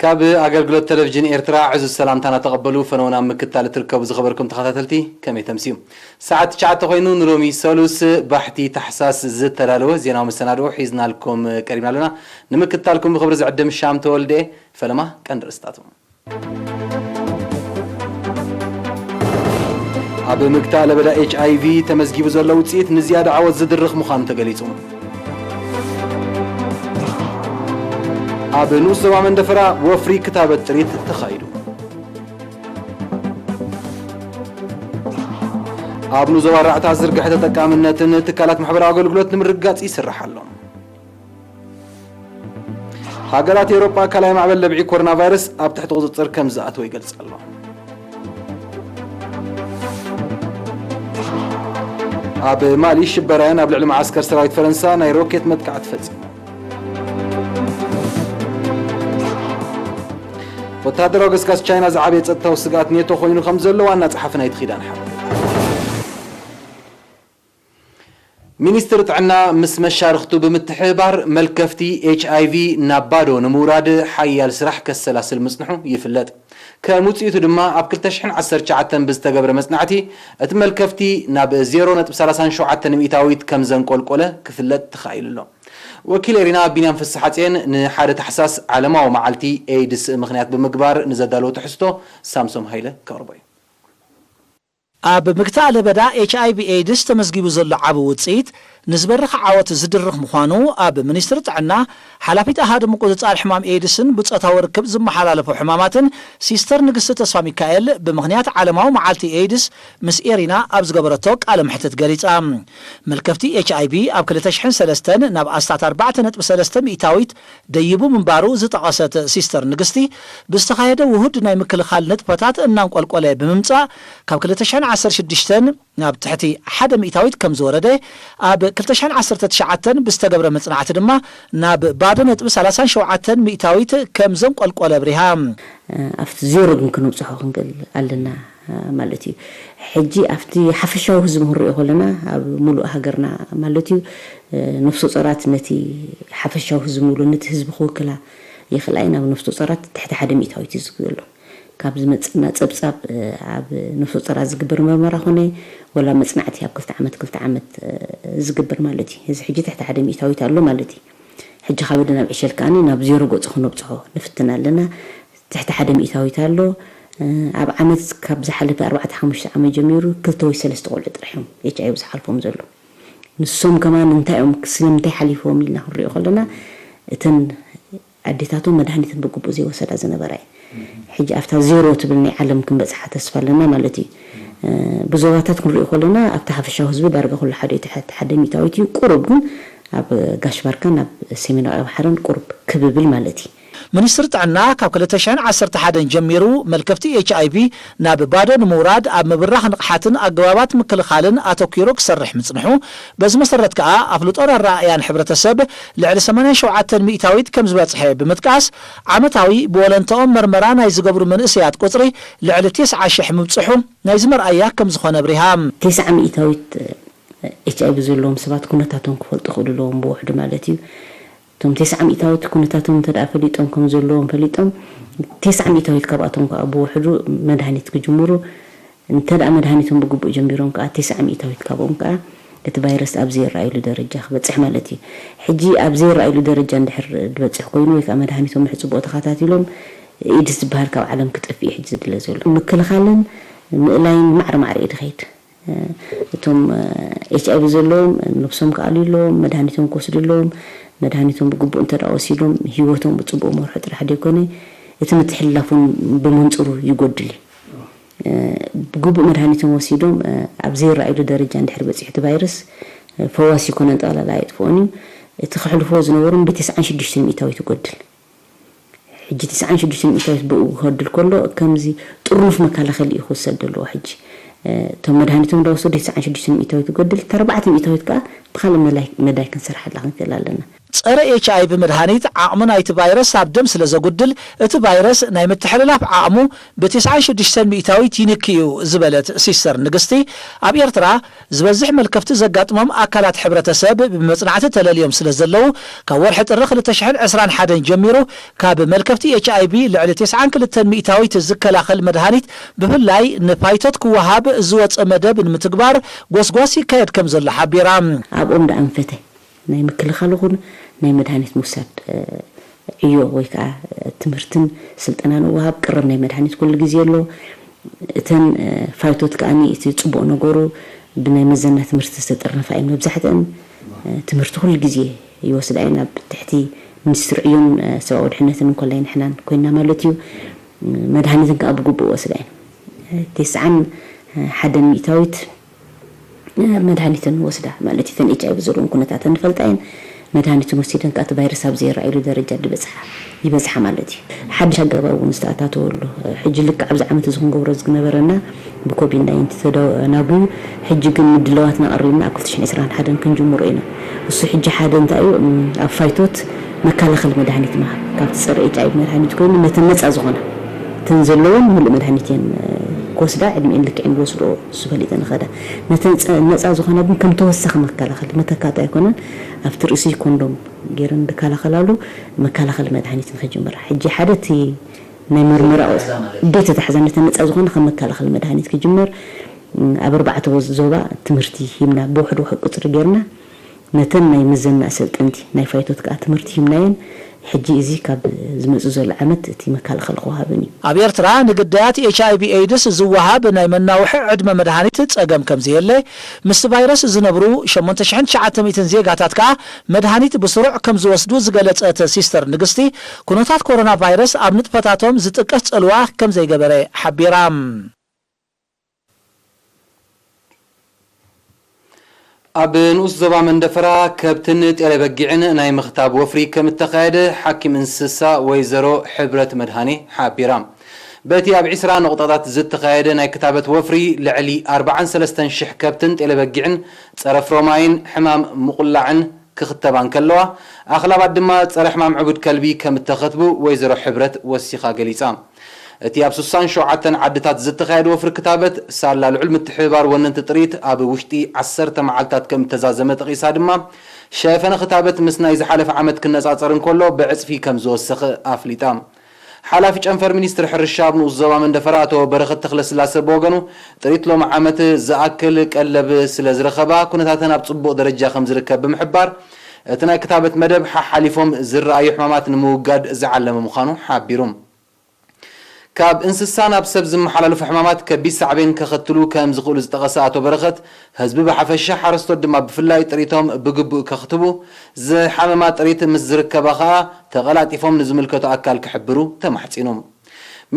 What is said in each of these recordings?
ካብ ኣገልግሎት ቴሌቪዥን ኤርትራ ዕዙዝ ሰላምታና ተቐበሉ። ፈነወና ምክታል እትርከቡ ዝኸበርኩም ተኸታተልቲ፣ ከመይ ተምስዩ? ሰዓት ትሽዓተ ኮይኑ ንሎሚ ሰሉስ ባሕቲ ታሕሳስ ዝተዳለወ ዜናዊ መሰናድኦ ሒዝናልኩም ቀሪብና ኣለና። ንምክታልኩም ብኽብሪ ዝዕድም ሻም ተወልደ። ፈለማ ቀንዲ ርእስታቱ። ኣብ ምግታእ ለበዳ ኤች ኣይ ቪ ተመዝጊቡ ዘሎ ውፅኢት ንዝያዳ ዓወት ዝድርኽ ምዃኑ ተገሊጹ። ኣብ ንኡስ ዞባ መንደፈራ ወፍሪ ክታበት ጥሪት ተኻይዱ። ኣብ ንኡስ ዞባ ኣርባዕተ ዝርግሐ ተጠቃምነትን ትካላት ማሕበራዊ ኣገልግሎት ንምርግጋጽ ይስራሕ ኣሎ። ሃገራት ኤውሮጳ ካልኣይ ማዕበል ለብዒ ኮሮና ቫይረስ ኣብ ትሕቲ ቁጽጽር ከም ዝኣተወ ይገልጽ ኣሎ። ኣብ ማሊ ሽበራውያን ኣብ ልዕሊ መዓስከር ሰራዊት ፈረንሳ ናይ ሮኬት መጥቃዕቲ ፈጺሙ። ወተሃደራዊ ገስጋስ ቻይና ዝዓበየ ጸጥታዊ ስግኣት ኔቶ ኮይኑ ከም ዘሎ ዋና ጸሓፊ ናይቲ ኪዳን ሓበረ። ሚኒስትሪ ጥዕና ምስ መሻርኽቱ ብምትሕብባር መልከፍቲ ኤች ኣይ ቪ ናብ ባዶ ንምውራድ ሓያል ስራሕ ከሰላስል ምጽንሑ ይፍለጥ። ከም ውጽኢቱ ድማ ኣብ ክልተ ሽሕን ዓሰርተ ትሽዓተን ብዝተገብረ መጽናዕቲ እቲ መልከፍቲ ናብ ዜሮ ነጥቢ ሰላሳ ሸውዓተ ሚእታዊት ከም ዘንቆልቆለ ክፍለጥ ተኻኢሉ ኣሎ። ወኪል ኤሪና ቢንያም ፍስሓጽየን ንሓደ ታሕሳስ ዓለማዊ መዓልቲ ኤድስ ምኽንያት ብምግባር ንዘዳለዎ ትሕዝቶ ሳምሶም ሃይለ ከቕርቦ እዩ። ኣብ ምግታእ ለበዳ ኤች ኣይ ቪ ኤድስ ተመዝጊቡ ዘሎ ዓቢ ውጽኢት ንዝበርኽ ዓወት ዝድርኽ ምዃኑ ኣብ ሚኒስትሪ ጥዕና ሓላፊት ኣሃዱ ምቁጽጻር ሕማም ኤድስን ብጾታዊ ርክብ ዝመሓላለፉ ሕማማትን ሲስተር ንግስቲ ተስፋ ሚካኤል ብምኽንያት ዓለማዊ መዓልቲ ኤድስ ምስ ኤሪና ኣብ ዝገበረቶ ቃለ መሕትት ገሊጻ። መልከፍቲ ኤች ኣይ ቪ ኣብ ክልተ ሽሕን ሰለስተን ናብ ኣስታት ኣርባዕተ ነጥቢ ሰለስተ ሚእታዊት ደይቡ ምንባሩ ዝጠቐሰት ሲስተር ንግስቲ፣ ብዝተኻየደ ውሁድ ናይ ምክልኻል ንጥፈታት እናንቆልቆለ ብምምጻእ ካብ ክልተ ሽሕን ዓሰርተ ሽዱሽተን ናብ ትሕቲ ሓደ ሚእታዊት ከም ዝወረደ፣ ኣብ ክልተ ሽሕን ዓሰርተ ትሽዓተን ብዝተገብረ መጽናዕቲ ድማ ናብ ባዶ ነጥቢ ሰላሳን ሸውዓተን ሚእታዊት ከም ዘንቆልቆለ ኣብሪሃ። ኣብቲ ዜሮ ግን ክነብጽሖ ክንክእል ኣለና ማለት እዩ። ሕጂ ኣብቲ ሓፈሻዊ ህዝቢ ክንሪኦ ከለና ኣብ ሙሉእ ሃገርና ማለት እዩ፣ ነፍሰ ጾራት ነቲ ሓፈሻዊ ህዝቢ ንብሎ ነቲ ህዝቢ ክውክላ ይኽእላ እየን። ኣብ ነፍሰ ጾራት ትሕቲ ሓደ ሚእታዊት እዩ ዘሎ። ካብ ዝመጽእና ጸብጻብ ኣብ ነፍሰ ጾራት ዝግበር መርመራ ኮነ ወላ መጽናዕቲ ኣብ ክልተ ዓመት ክልተ ዓመት ዝግበር ማለት እዩ። እዚ ሕጂ ትሕቲ ሓደ ሚእታዊት ኣሎ ማለት እዩ። ሕጂ ካብ ወዲ ናብ ዕሸል ከኣ ናብ ዜሮ ገጹ ክነብጽሖ ንፍትን ኣለና። ትሕቲ ሓደ ሚእታዊት ኣሎ። ኣብ ዓመት ካብ ዝሓለፈ ኣርባዕተ ሓሙሽተ ዓመት ጀሚሩ ክልተ ወይ ሰለስተ ቆልዑ ጥራሕ እዮም ኤች ኣይ ቪ ዝሓልፎም ዘሎ። ንሶም ከማን እንታይ እዮም፣ ስለምንታይ ሓሊፎም ኢልና ክንሪኦ ከለና እተን ኣዴታቶም መድሃኒትን ብግቡእ ዘይወሰዳ ዝነበራ እዩ። ሕጂ ኣብታ ዜሮ ትብል ናይ ዓለም ክንበጽሓ ተስፋ ኣለና ማለት እዩ። ብዞባታት ክንሪኦ ከለና ኣብቲ ሓፈሻዊ ህዝቢ ዳርጋ ኩሉ ሓደ እዩ፣ ትሕቲ ሓደ ሚእታዊት እዩ። ቁሩብ ግን ኣብ ጋሽ ባርካን ኣብ ሰሜናዊ ኣብሓርን ቁሩብ ክብብል ማለት እዩ። ሚኒስትሪ ጥዕና ካብ ክልተ ሽሕን ዓሰርተ ሓደን ጀሚሩ መልከፍቲ ኤች ኣይ ቪ ናብ ባዶ ንምውራድ ኣብ ምብራኽ ንቕሓትን ኣገባባት ምክልኻልን ኣተኲሩ ክሰርሕ ምጽንሑ፣ በዚ መሰረት ከኣ ኣፍልጦን ኣረኣእያን ሕብረተሰብ ልዕሊ ሰማንያን ሸውዓተን ሚእታዊት ከም ዝበጽሐ ብምጥቃስ፣ ዓመታዊ ብወለንተኦም መርመራ ናይ ዝገብሩ መንእሰያት ቁጽሪ ልዕሊ ተስዓ ሽሕ ምብጽሑ ናይዚ መርኣያ ከም ዝኾነ ኣብሪሃ። ተስዓ ሚእታዊት ኤች ኣይ ቪ ዘለዎም ሰባት ኩነታቶም ክፈልጡ ክኽእሉ ኣለዎም ብውሕዱ ማለት እዩ። እቶም ተስዓ ሚእታዊት ኩነታቶም እንተ ደኣ ፈሊጦም ከም ዘለዎም ፈሊጦም፣ ተስዓ ሚእታዊት ካብኣቶም ከኣ ብውሕዱ መድሃኒት ክጅምሩ፣ እንተ ደኣ መድሃኒቶም ብግቡእ ጀሚሮም ከኣ፣ ተስዓ ሚእታዊት ካብኦም ከኣ እቲ ቫይረስ ኣብ ዘይረኣዩሉ ደረጃ ክበጽሕ ማለት እዩ። ሕጂ ኣብ ዘይረኣዩሉ ደረጃ እንድሕር ዝበጽሕ ኮይኑ ወይ ከኣ መድሃኒቶም ብጽቡቕ ተኸታቲሎም፣ ኤድስ ዝበሃል ካብ ዓለም ክጠፍእ እዩ ሕጂ ዝድለ ዘሎ። ምክልኻልን ምእላይን ማዕረ ማዕረ እዩ ዝኸይድ። እቶም ኤች ኣይ ቪ ዘለዎም ነብሶም ክኣልዩ ኣለዎም፣ መድሃኒቶም ክወስዱ ኣለዎም። መድሃኒቶም ብግቡእ እንተ ደኣ ወሲዶም፣ ህይወቶም ብጽቡቕ መርሑ ጥራሕ ዘይኮነ፣ እቲ ምትሕልላፍ እውን ብመንጽሩ ይጎድል እዩ። ብግቡእ መድሃኒቶም ወሲዶም፣ ኣብ ዘይረኣዩሉ ደረጃ እንድሕር በጺሑ እቲ ቫይረስ፣ ፈዋሲ ይኮነን ጠቕላላ ኣየጥፍኦን እዩ። እቲ ከሕልፍዎ ዝነበሮም ብተስዓን ሽዱሽተን ሚእታዊት ይጎድል። ሕጂ ተስዓን ሽዱሽተን ሚእታዊት ብኡ ክኸድል ከሎ፣ ከምዚ ጥርኑፍ መከላኸሊ እዩ ክውሰድ ዘለዎ። ሕጂ፣ እ፣ እቶም መድሃኒቶም እንዳወሰዱ ተስዓን ሽዱሽተን ሚእታዊት ይጎድል፣ እታ ኣርባዕተ ሚእታዊት ከኣ ብኻልእ መላይ-፣ መዳይ ክንሰርሓላ ክንክእል ኣለና። ጸረ ኤች ኣይ ቪ መድሃኒት ዓቕሚ ናይቲ ቫይረስ ኣብ ደም ስለ ዘጉድል፣ እቲ ቫይረስ ናይ ምትሕልላፍ ዓቕሙ ብ ተስዓን ሽዱሽተን ሚእታዊት ይንኪ እዩ ዝበለት ሲስተር ንግስቲ፣ ኣብ ኤርትራ ዝበዝሕ መልከፍቲ ዘጋጥሞም ኣካላት ሕብረተሰብ ብመጽናዕቲ ተለልዮም ስለ ዘለዉ፣ ካብ ወርሒ ጥሪ ክልተ ሽሕን ዕስራን ሓደን ጀሚሩ ካብ መልከፍቲ ኤች ኣይ ቪ ልዕሊ ተስዓን ክልተን ሚእታዊት ዝከላኸል መድሃኒት ብፍላይ ንፋይቶት ክወሃብ ዝወጸ መደብ ንምትግባር ጎስጓስ ይካየድ ከም ዘሎ ሓቢራ። ኣብኦም ደኣ ኣንፈተ ናይ ምክልኻል ይኹን ናይ መድሃኒት ምውሳድ፣ እ፣ ዕዮ ወይ ከዓ፣ እ፣ ትምህርትን ስልጠናን ወሃብ ቅርብ ናይ መድሃኒት ኩሉ ግዜ ኣሎ። እተን፣ እ፣ ፋይቶት ከኣኒ እቲ ጽቡቕ ነገሩ ብናይ መዘና ትምህርቲ ዝተጠርነፋ እየን መብዛሕትአን። እ፣ ትምህርቲ ኩሉ ግዜ ይወስዳ እየን። ኣብ ትሕቲ ሚኒስትሪ ዕዮን፣ እ፣ ሰብኣዊ ድሕነትን እንኮላይ ንሕናን ኮይንና ማለት እዩ። እ፣ መድሃኒትን ከዓ ብግቡእ ወስዳ እየን። እ፣ ተስዓን ሓደን ሚእታዊት መድሃኒትን ወስዳ ማለት እዩ። እተን ኤች ኣይ ቪ ዘለውን ኩነታተን ንፈልጣ እየን። መድሃኒትን ወሲደን ከኣ እቲ ቫይረስ ኣብ ዘይረኣየሉ ደረጃ ዝበጽሓ፣ ይበጽሓ ማለት እዩ። ሓድሽ ኣገባብ እውን ዝተኣታተወሉ፣ ሕጂ ልክዕ ኣብዚ ዓመት እዚ ክንገብሮ ዝነበረና ብኮቪድ ናይንቲ ተደናጒዩ፣ ሕጂ ግን ምድላዋትና ኣቐሪብና ኣብ ክልተ ሽሕን ዕስራን ሓደን ክንጅምሮ ኢና። እሱ ሕጂ ሓደ እንታይ እዩ፣ እም፣ ኣብ ፋይቶት መከላኸሊ መድሃኒት ምሃብ፣ ካብቲ ጸረ ኤች ኣይ ቪ መድሃኒት ኮይኑ ነተን ነጻ ዝኾና፣ እተን ዘለወን ምሉእ መድሃኒት እየን፣ እ፣ ክወስዳ፣ ዕድሚኤን ልክዕን ዝወስድኦ እሱ ፈሊጠን ይኸዳ። ነተን ጸ-፣ ነጻ ዝኾና ግን ከም ተወሳኺ መከላኸሊ፣ መተካእታ ኣይኮነን። ኣብቲ ርእሲ ኮንዶም ገይረን ዝከላኸላሉ መከላኸሊ መድሃኒት ንኽጅምራ። ሕጂ ሓደ እቲ ናይ ምርመራ ቤት ተታሕዛ ነተን ነጻ ዝኾነ ከም መከላኸሊ መድሃኒት ክጅመር፣ ም፣ ኣብ ኣርባዕተ ወዝ-፣ ዞባ ትምህርቲ ሂብና፣ ብውሕድ ውሕድ ቁጽሪ ጌርና ነተን ናይ ምዘና ኣሰልጠንቲ ናይ ፋይቶት ከኣ ትምህርቲ ሂብናየን። ሕጂ እዚ ካብ ዝመጽእ ዘሎ ዓመት እቲ መከላኸሊ ክወሃበን እዩ። ኣብ ኤርትራ ንግዳያት ኤች ኣይ ቪ ኤድስ ዝወሃብ ናይ መናውሒ ዕድመ መድሃኒት ጸገም ከም ዘየለ፣ ምስቲ ቫይረስ ዝነብሩ ሸሞንተ ሽሕን ትሽዓተ ሚእትን ዜጋታት ከኣ መድሃኒት ብስሩዕ ከም ዝወስዱ ዝገለጸት ሲስተር ንግስቲ፣ ኩነታት ኮሮና ቫይረስ ኣብ ንጥፈታቶም ዝጥቀስ ጽልዋ ከም ዘይገበረ ሓቢራ። ኣብ ንኡስ ዞባ መንደፈራ ከብትን ጤለ በጊዕን ናይ ምኽታብ ወፍሪ ከም እተኻየደ ሓኪም እንስሳ ወይዘሮ ሕብረት መድሃኔ ሓቢራ። በቲ ኣብ ዒስራ ነቑጣታት ዝተኻየደ ናይ ክታበት ወፍሪ ልዕሊ ኣርባዓን ሰለስተን ሽሕ ከብትን ጤለ በጊዕን ጸረ ፍሮማይን ሕማም ምቑላዕን ክኽተባ እንከለዋ፣ ኣኽላባት ድማ ጸረ ሕማም ዕቡድ ከልቢ ከም እተኸትቡ ወይዘሮ ሕብረት ወሲኻ ገሊጻ። እቲ ኣብ ስሳን ሸውዓተን ዓድታት ዝተኻየደ ወፍሪ ክታበት፣ ሳላ ልዑል ምትሕብባር ወነንቲ ጥሪት ኣብ ውሽጢ ዓሰርተ መዓልታት ከም እተዛዘመ ጠቒሳ ድማ፣ ሸፈነ ክታበት ምስ ናይ ዝሓለፈ ዓመት ክነጻጸር እንከሎ ብዕጽፊ ከም ዝወሰኸ ኣፍሊጣ። ሓላፊ ጨንፈር ሚኒስትሪ ሕርሻ ኣብ ንኡስ ዞባ መንደፈራ ኣቶ በረኸት ተኽለስላሰ ብወገኑ፣ ጥሪት ሎሚ ዓመት ዝኣክል ቀለብ ስለ ዝረኸባ፣ ኩነታተን ኣብ ጽቡቕ ደረጃ ከም ዝርከብ ብምሕባር፣ እቲ ናይ ክታበት መደብ ሓሓሊፎም ዝረኣዩ ሕማማት ንምውጋድ ዝዓለመ ምዃኑ ሓቢሩ። ካብ እንስሳ ናብ ሰብ ዝመሓላለፉ ሕማማት ከቢድ ሳዕቤን ከኸትሉ ከም ዝኽእሉ ዝጠቐሰ ኣቶ በረኸት፣ ህዝቢ ብሓፈሻ ሓረስቶት ድማ ብፍላይ ጥሪቶም ብግቡእ ከኽትቡ፣ ዝሓመማ ጥሪት ምስ ዝርከባ ኸኣ ተቐላጢፎም ንዝምልከቶ ኣካል ክሕብሩ ተማሕጺኑ።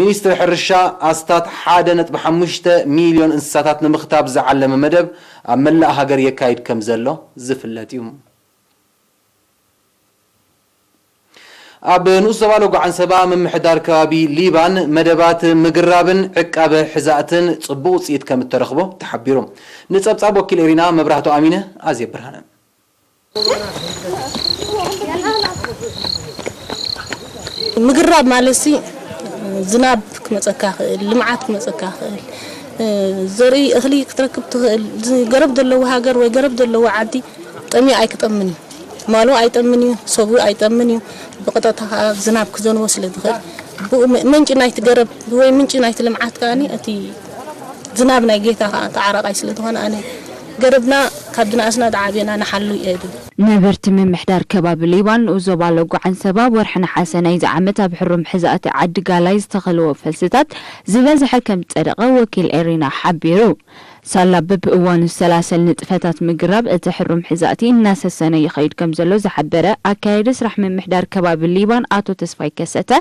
ሚኒስትሪ ሕርሻ ኣስታት ሓደ ነጥቢ ሓሙሽተ ሚልዮን እንስሳታት ንምኽታብ ዝዓለመ መደብ ኣብ መላእ ሃገር የካይድ ከም ዘሎ ዝፍለጥ እዩ። ኣብ ንኡስ ዞባ ሎጎ ዓንሰባ ምምሕዳር ከባቢ ሊባን መደባት ምግራብን ዕቃበ ሕዛእትን ጽቡቕ ውጽኢት ከም እተረኽቦ ተሓቢሩ። ንጸብጻብ ወኪል ኤሪና መብራህቱ ኣሚነ፣ ኣዜብ ብርሃነ። ምግራብ ማለትሲ ዝናብ ክመጸካ ክእል፣ ልምዓት ክመጸካ ክእል፣ ዘርኢ እኽሊ ክትረክብ ትኽእል። ገረብ ዘለዎ ሃገር ወይ ገረብ ዘለዎ ዓዲ ጠምዩ ኣይክጠምን እዩ። ማሉ ኣይጠምን እዩ፣ ሰብኡ ኣይጠምን እዩ። ብቐጥታ ከኣ ዝናብ ክዘንቦ ስለ ዝኽእል ብኡ ምንጪ ናይቲ ገረብ ወይ ምንጪ ናይቲ ልምዓት ከኣ እቲ ዝናብ ናይ ጌታ ከኣ ተዓራቓይ ስለ ዝኾነ ኣነ ገረብና ካብ ዝነኣስና ዝዓብየና ንሓሉ እየ ዝብል። ነበርቲ ምምሕዳር ከባቢ ሊባን ንኡስ ዞባ ሎጎ ዓንሰባ ወርሒ ነሓሰ ናይዚ ዓመት ኣብ ሕሩም ሕዛእቲ ዓዲ ጋላይ ዝተኸልዎ ፈልስታት ዝበዝሐ ከም ዝጸደቐ ወኪል ኤሪና ሓቢሩ። ሳላ በብእዋኑ ዝሰላሰል ንጥፈታት ምግራብ እቲ ሕሩም ሕዛእቲ እናሰሰነ ይኸይድ ከም ዘሎ ዝሓበረ ኣካያዲ ስራሕ ምምሕዳር ከባቢ ሊባን ኣቶ ተስፋይ ከሰተ፣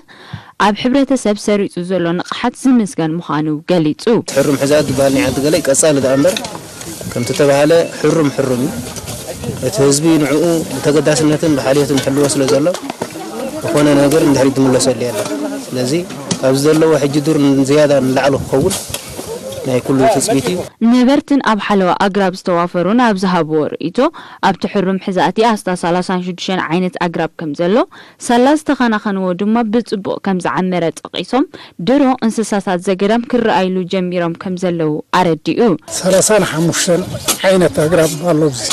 ኣብ ሕብረተሰብ ሰሪጹ ዘሎ ንቕሓት ዝምስገን ምዃኑ ገሊጹ። እቲ ሕሩም ሕዛእቲ ዝበሃል ናይ ዓዲ ጋላይ ቀጻሊ ደኣ እምበር ከምቲ ተባህለ ሕሩም ሕሩም እዩ። እቲ ህዝቢ ንዕኡ ብተገዳስነትን ብሓልዮትን ይሕልዎ ስለ ዘሎ ዝኾነ ነገር ንድሕሪት ዝምለሰሉ የለን። ስለዚ ኣብዚ ዘለዎ ሕጂ ዱር ንዝያዳ ንላዕሊ ክኸውን ናይ ኩሉ ትጽቢት እዩ። ነበርትን ኣብ ሓለዋ ኣግራብ ዝተዋፈሩን ኣብ ዝሃብዎ ርእይቶ፣ ኣብቲ ሕሩም ሕዛእቲ ኣስታት ሰላሳን ሽዱሽተን ዓይነት ኣግራብ ከም ዘሎ፣ ሳላ ዝተኸናኸንዎ ድማ ብጽቡቕ ከም ዝዓመረ ጠቒሶም፣ ድሮ እንስሳታት ዘገዳም ክረኣይሉ ጀሚሮም ከም ዘለዉ ኣረዲኡ። ሰላሳን ሓሙሽተን ዓይነት ኣግራብ ኣሎ ኣብዚ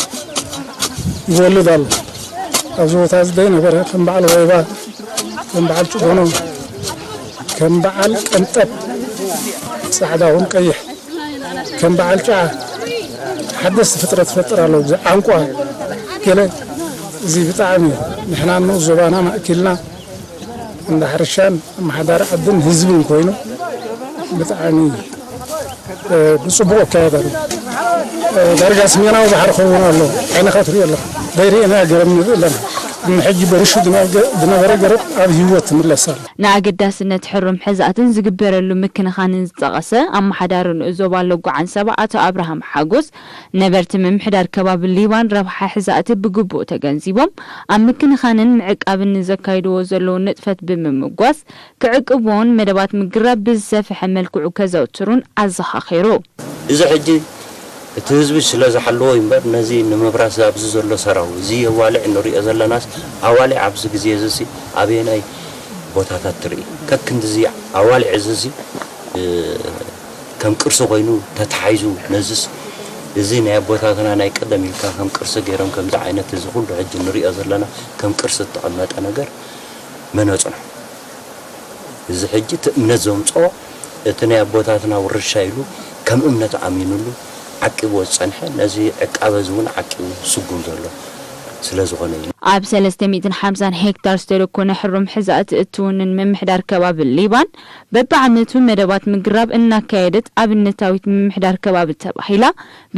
ይወልድ ኣሎ። ኣብዚ ቦታ እዚ ዘይነበረ ከም በዓል ወይባ፣ ከም በዓል ጭጎኖ፣ ከም በዓል ቀንጠብ፣ ጻዕዳ ኹን ቀይሕ፣ ከም በዓል ጨዓ ሓደስቲ ፍጥረት ይፈጥር ኣሎ። እዚ ዓንቋ ገለ እዚ ብጣዕሚ ንሕና ንኡስ ዞባና ማእኪልና እንዳ ሕርሻን ኣመሓዳሪ ዓድን ህዝብን ኮይኑ ብጣዕሚ ብጽቡቕ ኣካየዳ ኣሎ። ዳርጋ ስሜናዊ ባሕሪ ክኸውን ኣሎ። ዓይንኻ ትሪኦ ኣለኻ። ዘይርኤና ገረብ ንርኢ ኣለና። እሞ ሕጂ በርሹ ዝነበረ ገረብ ኣብ ህይወት ትምለስ ኣላ። ንኣገዳስነት ሕሩም ሕዛእትን ዝግበረሉ ምክንኻንን ዝጠቐሰ ኣመሓዳሪ ንኡስ ዞባ ሎጎ ዓንሰባ ኣቶ ኣብርሃም ሓጎስ፣ ነበርቲ ምምሕዳር ከባቢ ሊባን ረብሓ ሕዛእቲ ብግቡእ ተገንዚቦም ኣብ ምክንኻንን ምዕቃብን ንዘካይድዎ ዘለዉ ንጥፈት ብምምጓስ፣ ክዕቅብዎን መደባት ምግራብ ብዝሰፍሐ መልክዑ ከዘውትሩን ኣዘኻኺሩ። እዚ ሕጂ እቲ ህዝቢ ስለ ዝሓለዎ እዩ እምበር፣ ነዚ ንምብራስ ኣብዚ ዘሎ ሰራው፣ እዚ ኣዋልዕ ንሪኦ ዘለናስ፣ ኣዋልዕ ኣብዚ ግዜ እዚሲ ኣበየናይ ቦታታት ትርኢ? ከክንድዚ ኣዋልዕ እዚሲ፣ እ፣ ከም ቅርሲ ኮይኑ ተታሒዙ፣ ነዚስ፣ እዚ ናይ ኣቦታትና ናይ ቀደም ኢልካ ከም ቅርሲ ገይሮም፣ ከምዚ ዓይነት እዚ ኩሉ ሕጂ ንሪኦ ዘለና ከም ቅርሲ እተቐመጠ ነገር መን ኣጽንሖ? እዚ ሕጂ እቲ እምነት ዘምጽኦ፣ እቲ ናይ ኣቦታትና ውርሻ ኢሉ ከም እምነት ኣሚኑሉ ዓቂብዎ ዝጸንሐ፣ ነዚ ዕቃበ እዚ እውን ዓቂቡ ዝስጉም ዘሎ ስለ ዝኾነ እዩ። ኣብ ሰለስተ ሚእትን ሓምሳን ሄክታር ዝተደኮነ ሕሩም ሕዛእቲ እትውንን ምምሕዳር ከባቢ ሊባን፣ በብዓመቱ መደባት ምግራብ እናካየደት ኣብነታዊት ምምሕዳር ከባቢ ተባሂላ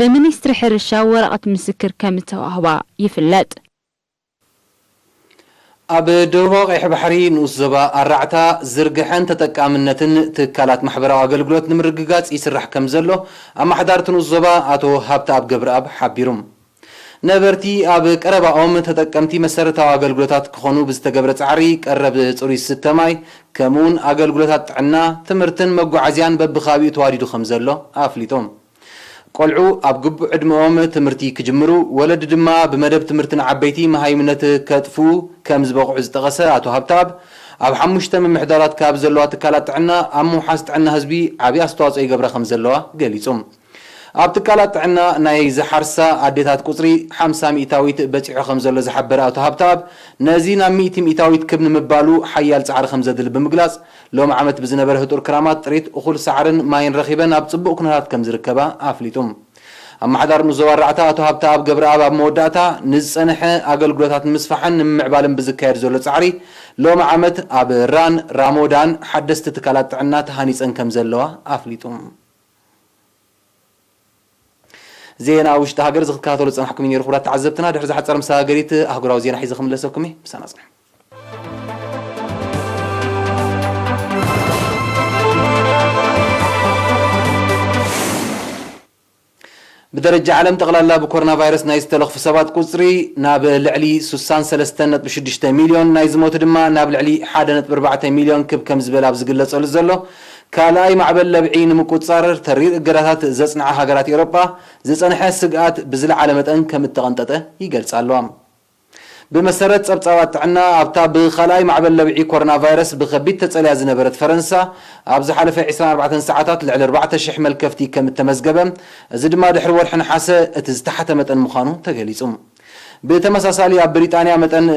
ብሚኒስትሪ ሕርሻ ወረቐት ምስክር ከም እተዋህባ ይፍለጥ። ኣብ ደቡባዊ ቀይሕ ባሕሪ ንኡስ ዞባ ኣራዕታ ዝርግሐን ተጠቃምነትን ትካላት ማሕበራዊ ኣገልግሎት ንምርግጋጽ ይስራሕ ከም ዘሎ ኣመሓዳሪ እቲ ንኡስ ዞባ ኣቶ ሃብተኣብ ገብረኣብ ሓቢሩ። ነበርቲ ኣብ ቀረባኦም ተጠቀምቲ መሰረታዊ ኣገልግሎታት ክኾኑ ብዝተገብረ ጻዕሪ ቀረብ ጽሩይ ዝስተ ማይ፣ ከምኡውን ኣገልግሎታት ጥዕና፣ ትምህርትን መጓዓዝያን በብከባቢኡ ተዋዲዱ ከም ዘሎ ኣፍሊጡ። ቆልዑ ኣብ ግቡእ ዕድመኦም ትምህርቲ ክጅምሩ፣ ወለዲ ድማ ብመደብ ትምህርቲ ንዓበይቲ መሃይምነት ከጥፍኡ ከም ዝበቕዑ ዝጠቐሰ ኣቶ ሃብተኣብ፣ ኣብ ሓሙሽተ ምምሕዳራት ካብ ዘለዋ ትካላት ጥዕና ኣብ ምውሓስ ጥዕና ህዝቢ ዓብዪ ኣስተዋፅኦ ይገብራ ከም ዘለዋ ገሊጹ። ኣብ ትካላት ጥዕና ናይ ዝሓርሳ ኣዴታት ቁጽሪ ሓምሳ ሚእታዊት በጺሑ ከም ዘሎ ዝሓበረ ኣቶ ሃብተኣብ፣ ነዚ ናብ ሚእቲ ሚእታዊት ክብ ንምባሉ ሓያል ጻዕሪ ከም ዘድሊ ብምግላጽ፣ ሎሚ ዓመት ብዝነበረ ህጡር ክራማት ጥሪት እኹል ሳዕርን ማይን ረኺበን ኣብ ጽቡቕ ኩነታት ከም ዝርከባ ኣፍሊጡ። ኣመሓዳሪ ንኡስ ዞባ ኣርባዕተ ኣቶ ሃብተኣብ ገብረኣብ ኣብ መወዳእታ፣ ንዝጸንሐ ኣገልግሎታት ንምስፋሕን ንምምዕባልን ብዝካየድ ዘሎ ጻዕሪ፣ ሎሚ ዓመት ኣብ ራን ራሞዳን ሓደስቲ ትካላት ጥዕና ተሃኒጸን ከም ዘለዋ ኣፍሊጡ። ዜና ውሽጢ ሃገር እዚ ክትከታተሉ ዝጸናሕኩም እዩ ነይሩ። ክቡራት ተዓዘብትና፣ ድሕሪ ዝሓጸረ መሰጋገሪት ኣህጉራዊ ዜና ሒዘ ክምለሰኩም እየ። ምሳና ጽንሑ። ብደረጃ ዓለም ጠቕላላ ብኮሮና ቫይረስ ናይ ዝተለኽፉ ሰባት ቁጽሪ ናብ ልዕሊ ስሳን ሰለስተን ነጥቢ ሽዱሽተ ሚልዮን፣ ናይ ዝሞቱ ድማ ናብ ልዕሊ ሓደ ነጥቢ ኣርባዕተ ሚልዮን ክብ ከም ዝበል ኣብ ዝግለጸሉ ዘሎ ካልኣይ ማዕበል ለብዒ ንምቁጽጻር ተሪር እገዳታት ዘጽንዓ ሃገራት ኤውሮጳ ዝጸንሐ ስግኣት ብዝለዓለ መጠን ከም እተቐንጠጠ ይገልጻ ኣለዋ። ብመሰረት ጸብጻባት ጥዕና፣ ኣብታ ብኻልኣይ ማዕበል ለብዒ ኮሮና ቫይረስ ብኸቢድ ተጸልያ ዝነበረት ፈረንሳ፣ ኣብ ዝሓለፈ ዕስራን ኣርባዕተን ሰዓታት ልዕሊ ኣርባዕተ ሽሕ መልከፍቲ ከም እተመዝገበ፣ እዚ ድማ ድሕሪ ወርሒ ነሓሰ እቲ ዝተሓተ መጠን ምዃኑ ተገሊጹ። ብተመሳሳሊ ኣብ ብሪጣንያ መጠን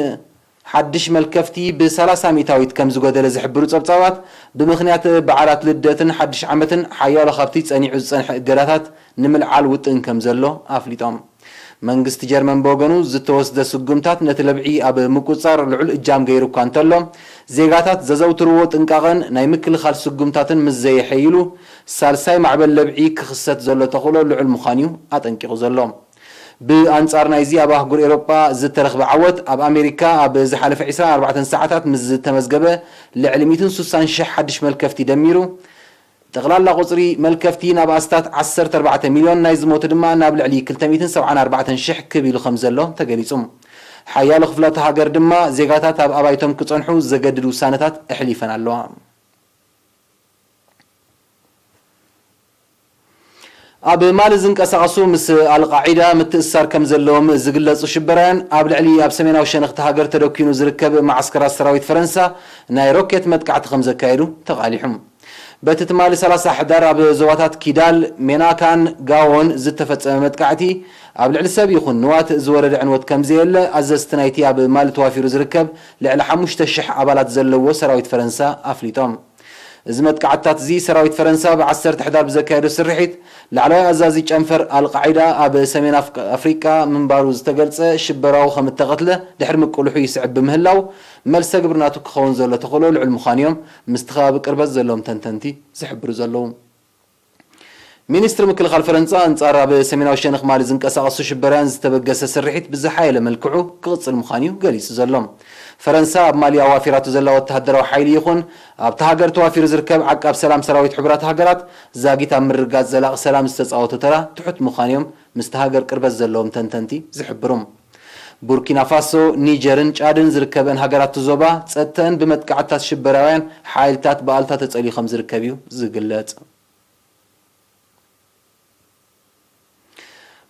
ሓድሽ መልከፍቲ ብሰላሳ ሚእታዊት ከም ዝጎደለ ዝሕብሩ ጸብጻባት፣ ብምኽንያት በዓላት ልደትን ሓድሽ ዓመትን ሓያሎ ካብቲ ጸኒዑ ዝጸንሐ እገዳታት ንምልዓል ውጥን ከም ዘሎ ኣፍሊጦም። መንግስቲ ጀርመን ብወገኑ፣ ዝተወስደ ስጉምታት ነቲ ለብዒ ኣብ ምቁጽጻር ልዑል እጃም ገይሩ እኳ እንተሎ፣ ዜጋታት ዘዘውትርዎ ጥንቃቐን ናይ ምክልኻል ስጉምታትን ምስ ዘየሐይሉ፣ ሳልሳይ ማዕበል ለብዒ ክኽሰት ዘሎ ተኽእሎ ልዑል ምዃኑ'ዩ ኣጠንቂቑ ዘሎ። ብኣንጻር ናይዚ፣ ኣብ ኣህጉር ኤውሮጳ ዝተረኽበ ዓወት፣ ኣብ ኣሜሪካ ኣብ ዝሓለፈ ዕስራን ኣርባዕተን ሰዓታት ምስ ዝተመዝገበ ልዕሊ ሚእትን ስሳን ሽሕ ሓድሽ መልከፍቲ ደሚሩ፣ ጠቕላላ ቁጽሪ መልከፍቲ ናብ ኣስታት ዓሰርተ ኣርባዕተ ሚልዮን፣ ናይ ዝሞቱ ድማ ናብ ልዕሊ ክልተ ሚእትን ሰብዓን ኣርባዕተን ሽሕ ክብ ኢሉ ከም ዘሎ ተገሊጹ። ሓያሎ ክፍላተ ሃገር ድማ ዜጋታት ኣብ ኣባይቶም ክጸንሑ ዘገድድ ውሳነታት ኣሕሊፈን ኣለዋ። ኣብ ማሊ ዝንቀሳቐሱ ምስ ኣልቃዒዳ ምትእስሳር ከም ዘለዎም ዝግለጹ ሽበራውያን ኣብ ልዕሊ ኣብ ሰሜናዊ ሸነኽቲ ሃገር ተደኪኑ ዝርከብ መዓስከራት ሰራዊት ፈረንሳ ናይ ሮኬት መጥቃዕቲ ከም ዘካየዱ ተቓሊሑ። በቲ ትማሊ ሰላሳ ሕዳር ኣብ ዞባታት ኪዳል፣ ሜናካን ጋዎን ዝተፈጸመ መጥቃዕቲ ኣብ ልዕሊ ሰብ ይኹን ንዋት ዝወረደ ዕንወት ከም ዘየለ ኣዘዝቲ ናይቲ ኣብ ማሊ ተዋፊሩ ዝርከብ ልዕሊ ሓሙሽተ ሽሕ ኣባላት ዘለዎ ሰራዊት ፈረንሳ ኣፍሊጦም። እዚ መጥቃዕትታት እዚ ሰራዊት ፈረንሳ ብ ዓሰርተ ሕዳር ብዘካየዶ ስርሒት፣ ላዕለዋይ ኣዛዚ ጨንፈር ኣልቃዒዳ ኣብ ሰሜን ኣፍ-፣ ኣፍሪቃ ምንባሩ ዝተገልጸ ሽበራዊ ከም እተቐትለ ድሕሪ ምቅልሑ ይስዕብ ብምህላው፣ መልሰ ግብሪ ናቱ ክኸውን ዘሎ ተኽእሎ ልዑል ምዃኑ እዮም ምስቲ ከባቢ ቅርበት ዘለዎም ተንተንቲ ዝሕብሩ ዘለዉ። ሚኒስትሪ ምክልኻል ፈረንሳ ኣንጻር ኣብ ሰሜናዊ ሸነኽ ማሊ ዝንቀሳቐሱ ሽበራውያን ዝተበገሰ ስርሒት ብዝሓየለ መልክዑ ክቕጽል ምዃኑ እዩ ገሊጹ ዘሎ። ፈረንሳ ኣብ ማሊ ኣዋፊራቶ ዘላ ወተሃደራዊ ሓይሊ ይኹን ኣብታ ሃገር ተዋፊሩ ዝርከብ ዓቃብ ሰላም ሰራዊት ሕቡራት ሃገራት ዛጊት ኣብ ምርግጋጽ ዘላቒ ሰላም ዝተጻወቶ ተራ ትሑት ምዃኑ እዮም ምስቲ ሃገር ቅርበት ዘለዎም ተንተንቲ ዝሕብሩ። ቡርኪና ፋሶ፣ ኒጀርን ጫድን ዝርከበን ሃገራት እቲ ዞባ ጸጥተአን ብመጥቃዕትታት ሽበራውያን ሓይልታት ብኣልታ ተጸልዩ ከም ዝርከብ እዩ ዝግለጽ።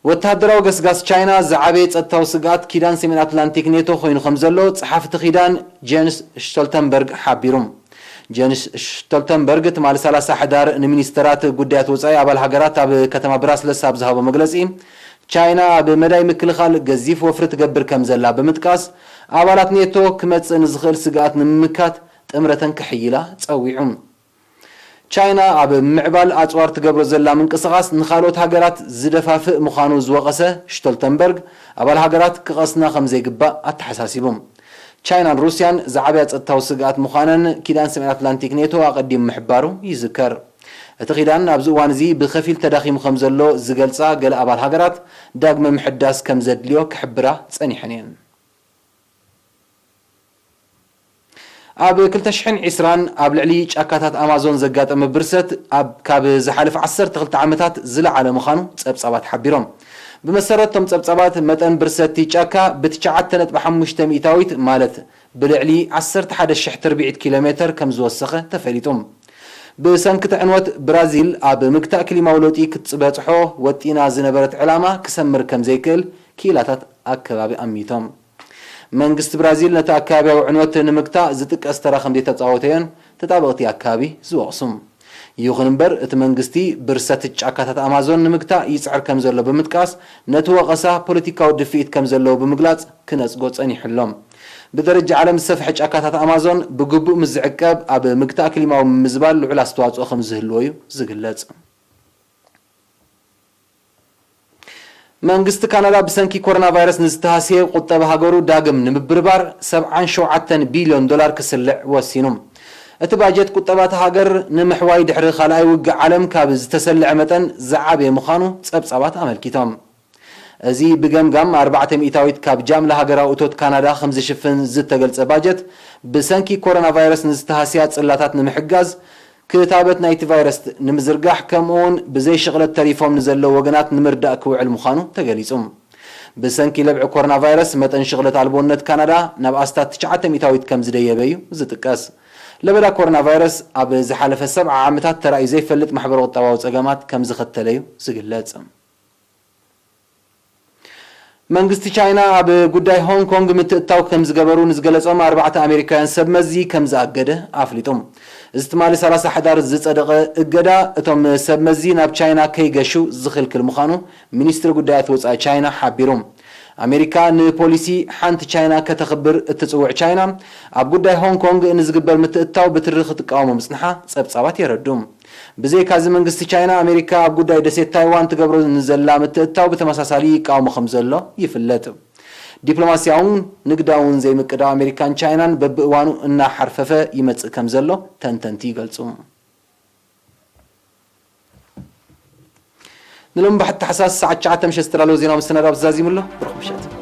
ወተሃደራዊ ገስጋስ ቻይና ዝዓበየ ጸጥታዊ ስግኣት ኪዳን ሰሜን ኣትላንቲክ ኔቶ ኮይኑ ከም ዘሎ ጸሓፊ እቲ ኪዳን ጀንስ ስቶልተንበርግ ሓቢሩ። ጀንስ ስቶልተንበርግ ትማሊ ሰላሳ ሕዳር ንሚኒስተራት ጉዳያት ወጻኢ ኣባል ሃገራት ኣብ ከተማ ብራስለስ ኣብ ዝሃቦ መግለጺ፣ ቻይና ኣብ መዳይ ምክልኻል ገዚፍ ወፍሪ ትገብር ከም ዘላ ብምጥቃስ፣ ኣባላት ኔቶ ክመጽእ ንዝኽእል ስግኣት ንምምካት ጥምረተን ከሕይላ ጸዊዑ። ቻይና ኣብ ምዕባል ኣጽዋር ትገብሮ ዘላ ምንቅስቓስ ንኻልኦት ሃገራት ዝደፋፍእ ምዃኑ ዝወቐሰ ሽቶልተንበርግ፣ ኣባል ሃገራት ክቐስና ከም ዘይግባእ ኣተሓሳሲቡ። ቻይናን ሩስያን ዝዓብያ ጸጥታዊ ስግኣት ምዃነን ኪዳን ሰሜን ኣትላንቲክ ኔቶ ኣቐዲሙ ምሕባሩ ይዝከር። እቲ ኪዳን ኣብዚ እዋን እዚ ብኸፊል ተዳኺሙ ከም ዘሎ ዝገልጻ ገለ ኣባል ሃገራት፣ ዳግመ ምሕዳስ ከም ዘድልዮ ክሕብራ ጸኒሐን እየን። ኣብ ክልተ ሽሕን ዕስራን ኣብ ልዕሊ ጫካታት ኣማዞን ዘጋጠመ ብርሰት ኣብ ካብ ዝሓለፈ ዓሰርተ ክልተ ዓመታት ዝለዓለ ምዃኑ ጸብጻባት ሓቢሮም። ብመሰረት እቶም ጸብጻባት፣ መጠን ብርሰት እቲ ጫካ ብትሽዓተ ነጥቢ ሓሙሽተ ሚእታዊት፣ ማለት ብልዕሊ ዓሰርተ ሓደ ሽሕ ትርብዒት ኪሎ ሜተር ከም ዝወሰኸ ተፈሊጡ። ብሰንኪ እቲ ዕንወት፣ ብራዚል ኣብ ምግታእ ክሊማዊ ለውጢ ክትበጽሖ ወጢና ዝነበረት ዕላማ ክሰምር ከም ዘይክእል ክኢላታት ኣከባቢ ኣሚቶም። መንግስቲ ብራዚል ነቲ ኣከባቢያዊ ዕንወት ንምግታእ ዝጥቀስ ተራ ከም ዘይተጻወተ እየን ተጣበቕቲ ኣከባቢ ዝወቕሱ። ይኹን እምበር፣ እቲ መንግስቲ ብርሰት ጫካታት ኣማዞን ንምግታእ ይጽዕር ከም ዘሎ ብምጥቃስ፣ ነቲ ወቐሳ ፖለቲካዊ ድፍኢት ከም ዘለዎ ብምግላጽ ክነጽጎ ጸኒሑ ኣሎ። ብደረጃ ዓለም ዝሰፍሐ ጫካታት ኣማዞን ብግቡእ ምስ ዝዕቀብ፣ ኣብ ምግታእ ክሊማዊ ምምዝባል ልዑል ኣስተዋጽኦ ከም ዝህልዎ እዩ ዝግለጽ። መንግስቲ ካናዳ ብሰንኪ ኮሮና ቫይረስ ንዝተሃስየ ቁጠባ ሃገሩ ዳግም ንምብርባር ሰብዓን ሸውዓተን ቢልዮን ዶላር ክስልዕ ወሲኑ። እቲ ባጀት ቁጠባ እታ ሃገር ንምሕዋይ ድሕሪ ካልኣይ ውግእ ዓለም ካብ ዝተሰልዐ መጠን ዝዓበየ ምዃኑ ጸብጻባት ኣመልኪቶም። እዚ ብገምጋም ኣርባዕተ ሚእታዊት ካብ ጃምላ ሃገራዊ እቶት ካናዳ ከም ዝሽፍን ዝተገልጸ ባጀት፣ ብሰንኪ ኮሮና ቫይረስ ንዝተሃስያ ጽላታት ንምሕጋዝ፣ ክታበት ናይቲ ቫይረስ ንምዝርጋሕ፣ ከምኡውን ብዘይ ሽቕለት ተሪፎም ንዘለዉ ወገናት ንምርዳእ ክውዕል ምዃኑ ተገሊጹ። ብሰንኪ ለብዒ ኮሮና ቫይረስ፣ መጠን ሽቕለት ኣልቦነት ካናዳ ናብ ኣስታት ትሽዓተ ሚእታዊት ከም ዝደየበ እዩ ዝጥቀስ። ለበዳ ኮሮና ቫይረስ ኣብ ዝሓለፈ ሰብዓ ዓመታት ተራእዩ ዘይፈልጥ ማሕበረ ቁጠባዊ ጸገማት ከም ዝኸተለ እዩ ዝግለጽ። መንግስቲ ቻይና ኣብ ጉዳይ ሆንግ ኮንግ ምትእትታው ከም ዝገበሩ ንዝገለጾም ኣርባዕተ ኣሜሪካውያን ሰብ መዚ ከም ዝኣገደ ኣፍሊጡ። እዚ ትማሊ ሰላሳ ሕዳር ዝጸደቐ እገዳ፣ እቶም ሰብ መዚ ናብ ቻይና ከይገሹ ዝኽልክል ምዃኑ ሚኒስትሪ ጉዳያት ወጻኢ ቻይና ሓቢሩ። ኣሜሪካ ንፖሊሲ ሓንቲ ቻይና ከተኽብር እትጽውዕ ቻይና፣ ኣብ ጉዳይ ሆንግ ኮንግ ንዝግበር ምትእትታው ብትሪ ክትቃወሞ ምጽንሓ ጸብጻባት የረዱ። ብዘይካዚ፣ መንግስቲ ቻይና፣ ኣሜሪካ ኣብ ጉዳይ ደሴት ታይዋን ትገብሮ ንዘላ ምትእትታው ብተመሳሳሊ ይቃወሞ ከም ዘሎ ይፍለጥ። ዲፕሎማስያውን ንግዳውን ዘይምቅዳው ኣሜሪካን ቻይናን በብእዋኑ እናሓርፈፈ ይመጽእ ከም ዘሎ ተንተንቲ ይገልጹ። ንሎሚ ባሕቲ ታሕሳስ ሰዓት ትሽዓተ ምሸት ዝተዳለወ ዜናዊ መሰናድኦ ተዛዚሙ ኣሎ። ብሩኽ ምሸት።